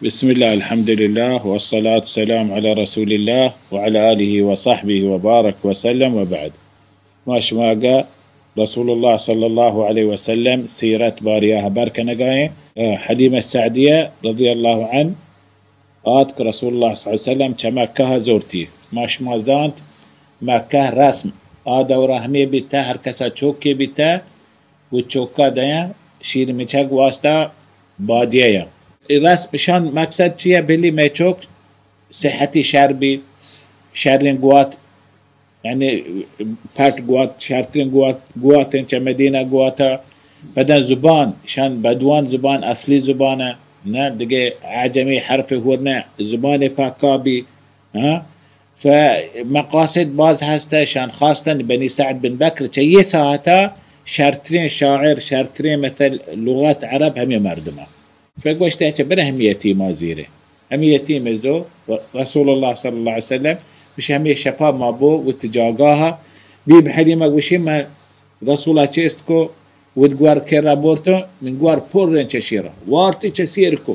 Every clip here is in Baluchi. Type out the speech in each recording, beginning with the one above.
بسم الله، الحمد لله، والصلاة والسلام على رسول الله وعلى آله وصحبه وبارك وسلم، وبعد. ما شما اگا رسول الله صلى الله عليه وسلم سیرت باریا خبر کنگائیں، حلیمہ سعدیہ رضی اللہ عنہ آتک رسول اللہ صلی اللہ علیہ وسلم چہ مکہ زورتی. ما شما زانت مکہ رسم آ دورا ہمے بیتہ، ہر کسا چوکے بیتہ، و چوکا دیاں شیر مچگ واسطہ بادیہ یا. رسم اشان مقصد چیہ؟ بلی مئے چوک صحتی شر بی، شریں گوات، یعنی پٹ گوات، شرتریں گوات، گواتیں چہ مدینہ گواتا. پدا زبان، اشان بدوان زبان اصلی زبانہ، نہ دگہ عجمی حرف ہور نہ، زبان پاکا بی. ہاں؟ فمقاصد باز ہستہ، اشان خواستن بنی سعد بن بکر چہ یہ ساعتا شرتریں شاعر، شرتریں مثل لغت عرب ہمے مردمہ. فگوشتہ چہ برہ ہمے یتیما زیرے. ہمے یتیم زو رسول اللہ صلی اللہ علیہ وسلم، مش ہمے شپا ما بو وت جاگاہا. بی بی حلیمہ گوشی من رسولا چیست کو، وت گور کرا بورتو، من گور پریں چہ شیرا وارتی چہ سیر کو.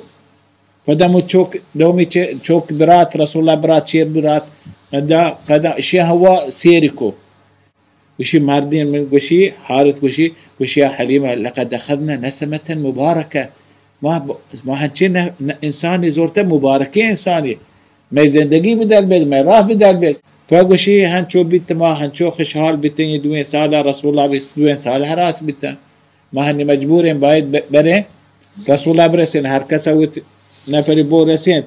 پدا مو چوک، دومی چہ چوک برات، رسول اللہ برات، شیر برات، پدا، پدا اشی ہوا سیر کو. گوشی مردین من گوشی، حارث گوشی، گوشی یا حلیمہ لقد اخذنا نسمة مبارکة. ما ب-، ما ہنچین نہ، نہ انسانی زورتہ، مبارکیں انسانی. مئے زندگی بدل بیگ، مئے راہ بدل بیگ. فگوشی ہنچو بیت، ما ہنچو خوشحال بیتیں، یہ دوئیں سالا رسول اللہ بیت، دوئیں سال ہراس بیتن. ما ہنی مجبوریں باید ب-، بریں رسولا برسین، ہر کس وت نفری بو رسینت.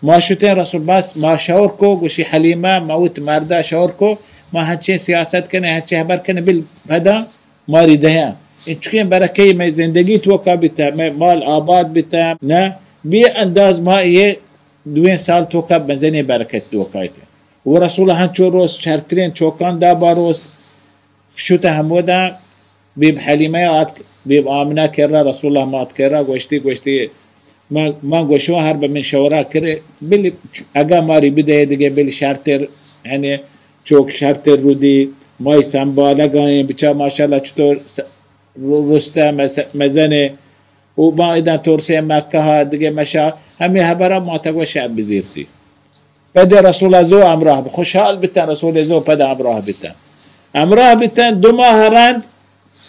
ما شتیں رسول، بس ما شور کو، گوشی حلیمہ، ما وت مردا شور کو، ما ہنچیں سیاست کنیں، ہنچیں حبر کنیں، بل پدا ماری دیاں. انچکیں برکے مئے زندگی توکا بیتا، مئے مال آباد بیتا، نہ بے انداز ما یہ دوئیں سال توکا مزنیں برکت توکا ایتیں. و رسول ہنچو روز شرتریں چوکان دا باروست. شت ہمودا بی بی حلیمہ آتک، بی بی آمنہ کرا، رسول اللہ مات کرا، گوشتی، گوشتی، من، من گوشو ہر بہ من شورا کرے، بلی اگا ماری بدے دگہ، بلی شرتر، یعنی چوک شرتر رودی، مائی سنبالگائیں، بچا ماشاءاللہ چطور س-، رو-، رستہ مز-، مزنے، و ما ادا ترسے مکہ دگہ مشا، ہمے حبرا ماتا گوشہ بزیرتی. پد رسول اللہ زو ہمراہ بو، خوشحال بیتن، رسول زو پد ہمراہ بیتن. ہمراہ بیتن، دو ماہ رند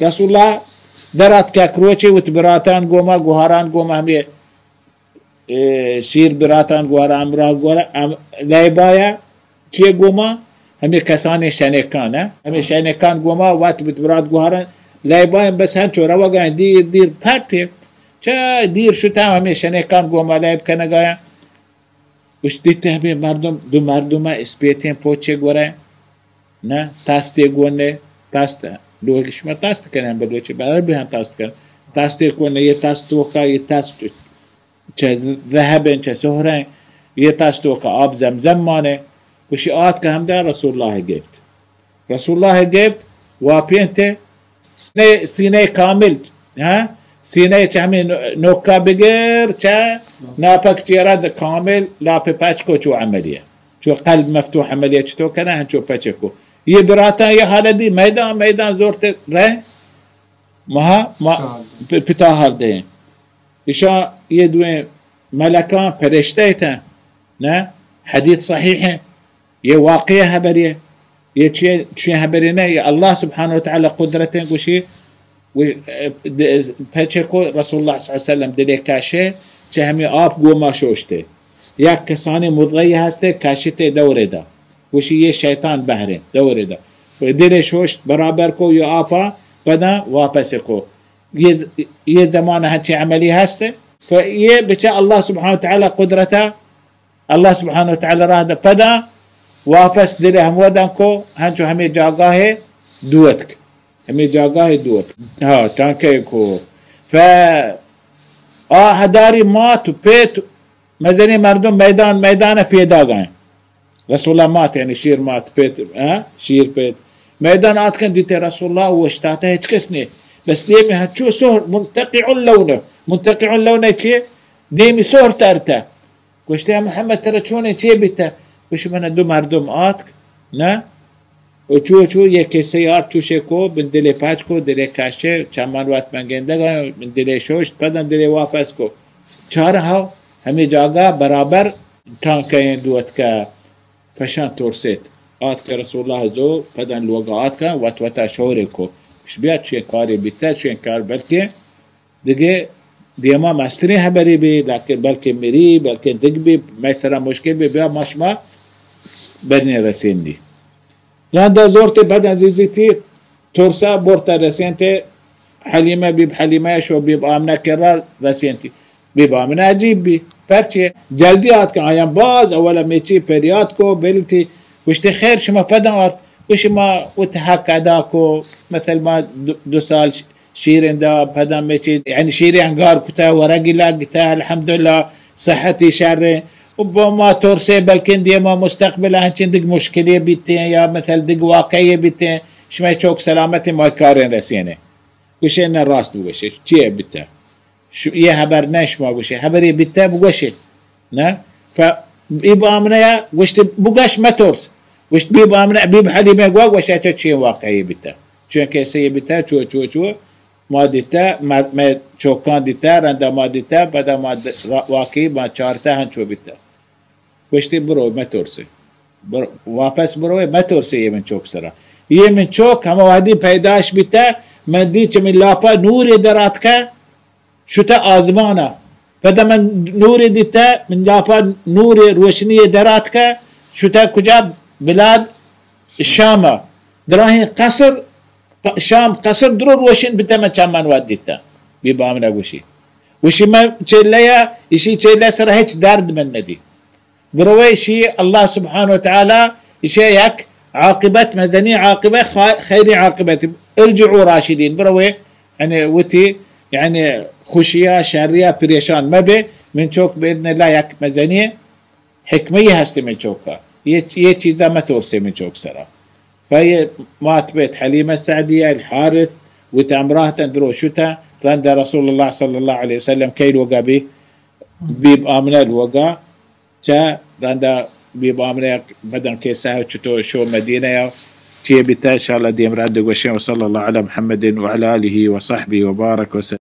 رسول اللہ درات کک روچے وت براتان گوما، گوہاران گوما، ہمے، اے، شیر براتان گوہاران ہمراہ گوہاران، ہم-، لیبایا چیے گوما؟ ہمے کسانیں شنکان، ہاں؟ ہمے شنکان گوما وت بت برات گوہاران لیبایا، بس ہنچو روگا دیر دیر پٹے. چہ دیر شتا ہمے شنکان گوما لیب کنگایا. گوشت، دیتہ ہمے مردم، دو مردمہ اسپیتیں پوچے گورا، نہ، تاستے گونے، تاست، لوگ شما تاست کنن، بلوچی برار بھی ہم تاست کنن. تاستے گونے، یہ تاست توکا، یہ تاست چہ ذہب ہیں، چہ سہر ہیں، یہ تاست توکا آب زمزم مانے. گوشی آتکہ ہمدا رسول اللہ گپت. رسول اللہ گپت، واپینتے، سینہ، سینہ کامل، ہاں؟ سینہ چہ ہمیں نو-، نوکا بگر، چہ ناپک چیرا د-، کامل لاپ پچ کو چو عملیہ. چو قلب مفتوح عملیہ چطور کنہ، ہنچو پچ کو. یہ براتاں یہ حالت دی، میدان، میدان زورت رہ، مہا، ما، پ-، پتا حال دیں. اشاں یہ دوئیں ملکاں پرشتہ اتاں، نہ؟ حدیث صحیح ہیں. یہ واقعہ حبری ہے. یہ چیئے، چیئے حبری نہ، یہ اللہ سبحانہ و تعالی قدرت ہیں، گوشی، گوش-، د-، پچے کو رسول اللہ صلی اللہ علیہ وسلم دلے کشے، چہ ہمیں آپ گوما شوشتے. یک کسانی مضغی ہستے، کشتے دورے دا. گوشی، یہ شیطان بہریں، دورے دا. دلے شوشت برابر کو، یہ آپا پدا واپس کو. یہ ز-، یہ زمانہ ہنچیں عملی ہست. تو یہ بچہ اللہ سبحانہ و تعالی قدرتا، اللہ سبحانہ و تعالی راہ دا پدا واپس دل ہموداں کو، ہنچو ہمیں جاگاہ دوتک. ہمیں جاگاہ دوتک. ہاں، ٹانکے کو. ف آ ہداری مات و پیت، مزنیں مردم میدان، میدان پیداگائیں. رسول اللہ مات، یعنی شیر مات، پیت، ہاں؟ شیر پیت. میدان آتکن دیتے رسول اللہ اوشتاتہ، ہچ کس نے. بس دیمی ہنچو سہر، منتقع اللون. منتقع اللون چیے؟ دیمی سہر ترتہ. گوشتے، یا محمد، ترا چونے چے بیتہ؟ گوشت، من دو مردم آتک، نہ؟ و چو چو یہ قصہ یار چوشے کو، بن دلے پچ کو، دلے کشے، چمان وت من گندگا، بن دلے شوشت، پدن دلے واپس کو. چارہ ہاو، ہمے جاگہ برابر ٹانکہ ایں دوتکہ، فشان ترسیت۔ آتکہ رسول اللہ زو پدن لوگا آتکہ، وت وتا شورے کو۔ گوشت بیا چے کارے بیتہ، چے کار، بلکہ دگہ دیما مستریں ہبرے بی، بلکہ، بلکہ مری، بلکہ دگ بی، مئے سرا مشکل بی، بیا ما شما برنے رسینی۔ رندا زورتے بد عزیزی تی ترسا برتا رسینتے حلیمہ، بیب حلیمہ شو بیب آمنہ کرا رسینتی۔ بیب آمنہ عجیب بی، پرچے جلدی آتکہ آیاں باز اولا میچی پریات کو بلتی، گوشتے خیر شما پداں آرت؟ گوشی ما وت حق ادا کو، مثل ما دو، دو سال ش-، شیرین دا، پدا مچی، یعنی شیرے انگار کتا، ورگی لگتا، الحمدللہ، صحتی شریں۔ و با ما ترسے، بلکن دیما مستقبل انچین دگ مشکلی بیتیں یا مثل دگ واقعی بیتیں، شما چوک سلامت ما کاریں رسینے۔ گوشے نہ، راست بگوشے، چیے بیتا؟ ش-، یہ ہبر نہ شما گوشے، ہبری بیتا بگوشے۔ نہ؟ ف-، بیب آمنہ یا گوشت بگوش مترس۔ گوشت بیب آمنہ، بیب حلیمہ گوا گوش اچھا چی واقعی بیتا۔ چون کیسے یہ بیتا، چو، چو، چو۔ ما دیتا، ما، ما چوکان دیتا، رندا ما دیتا، پدا ما د-، را-، واقعی ما چارتا ہنچو بیتا۔ گوشتی برو مترسے۔ بر-، واپس برو مترسے یہ من چوک سرا۔ یہ من چوک ہما وحدی پیداش بیتا، من دی چہ من لاپا نورے دراتکا، شتہ آزمانا۔ پدا من نورے دیتہ، من لاپا نورے روشنی دراتکہ، شتہ کجا؟ بلاد شاما۔ دراہیں قصر، شام قصر درو روشن بیتہ، من چمان وت دیتہ۔ بی بامنا گوشی۔ گوشی من چیلہ یا، اشی چیلہ سر ہچ درد من ندی۔ بروے اشی اللہ سبحانہ و تعالی اشی یک عاقبت مزنی عاقبت خا-، خیری عاقبت۔ ارجعوا راشدین، بروے یعنی وتی یعنی خوشیا شریا پریشان مبے۔ من چوک باذن اللہ یک مزنی حکمہ ہستی من چوکا۔ یہ، یہ چیزا مترسے من چوک سرا۔ فہی مات بیت حلیمہ سعدیہ الحارث وت امراہ تن درو شتہ رند رسول اللہ صلی اللہ علیہ وسلم کئی لوگا بی؟ بیب آمنہ لوگا۔ چہ رندا بیب آمنہ بدن کیسہ چتو شو مدینہ یا چیے بیتا، انشاءاللہ دیم رند گوشیں۔ وصلی اللہ علی محمد وعلی آلہ وصحبہ وبارک وسلم۔